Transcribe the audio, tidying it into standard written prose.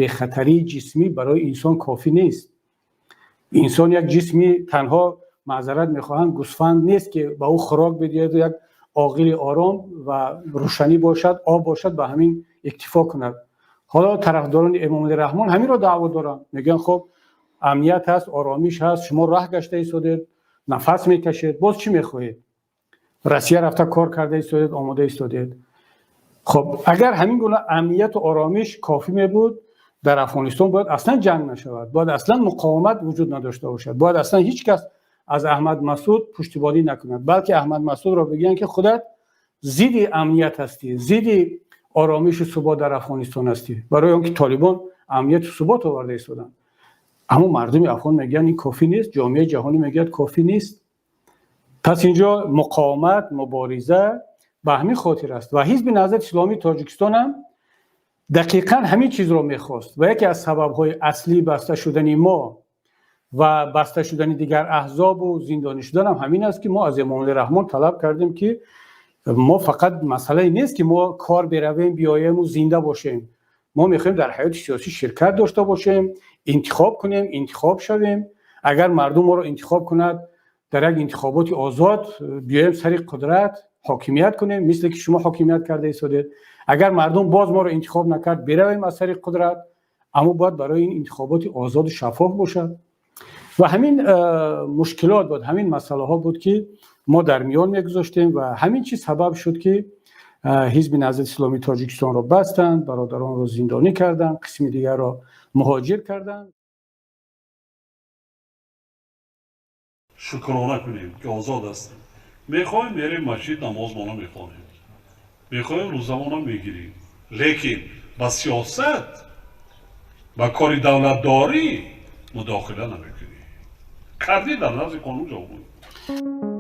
Бехатарии ҷисмӣ барои инсон кофӣ нест. Инсон як ҷисми танҳо, маъзарат мехоҳам, гӯсфанд нест, ки ба ӯ хӯрок бидиҳед, як оғили ором ва рӯшанӣ бошад, об бошад, ба ҳамин иктифо кунад. Ҳоло тарафдорони Эмомалӣ Раҳмон ҳаминро даъво доранд, мегӯянд: хуб, амният ҳаст, оромиш ҳаст, шумо раҳ гашта истодед, нафас мекашед, боз чӣ мехоҳед? Россия рафта кор карда истодед, омода истодед. Хуб, агар ҳамин гуна амнияту оромиш кофӣ мебуд, дар Афғонистон бояд аслан ҷанг нашавад, бояд аслан муқовимат вуҷуд надошта бошад, бояд аслан ҳеҷ кас аз Аҳмад Масуд пуштибонӣ накунад, балки Аҳмад Масудро бигӯянд, ки худат зидди амният ҳастӣ, зидди оромишу субот дар Афғонистон ҳастӣ, барои он ки Толибон амнияту субот оварда истоданд. Аммо мардуми афғон мегӯянд, ин кофӣ нест, ҷомеаи ҷаҳонӣ мегӯяд, кофӣ нест. Пас инҷо муқовимат, мубориза ба ҳамин хотир аст ва Ҳизби Наҳзати Исломии Тоҷикистон ҳам дақиқан ҳамин чизро мехост. Ва яке аз сабабҳои аслии баста шудани мо ва баста шудани дигар аҳзобу зиндонӣ шудан ҳам ҳамин аст, ки мо аз Эмомалӣ Раҳмон талаб кардем, ки мо фақат масъалае нест, ки мо кор беравем, биёему зинда бошем, мо мехоҳем дар ҳаёти сиёсӣ ширкат дошта бошем, интихоб кунем, интихоб шавем. Агар мардум моро интихоб кунад, дар як интихоботи озод биёем сари қудрат, ҳокимият кунем, мисле ки шумо ҳокимият карда истодед. Агар мардум боз моро интихоб накард, биравем аз сари қудрат, аммо бояд барои ин интихоботи озоду шаффоф бошад. Ва ҳамин мушкилот буд, ҳамин масъалаҳо буд, ки мо дар миён мегузоштем, ва ҳамин чиз сабаб шуд, ки Ҳизби Наҳзати Исломии Тоҷикистонро бастанд, бародаронро зиндонӣ карданд, қисми дигарро муҳоҷир карданд. Шукрона кунем, ки озод ҳастем. Мехоҳем, мерем масҷид, намозмона мехонем, мехоҳем, рӯзамона мегирем, лекин ба сиёсат, ба кори давлатдорӣ мудохила намекунем. Кардӣ, дар назди қонун ҷавоб.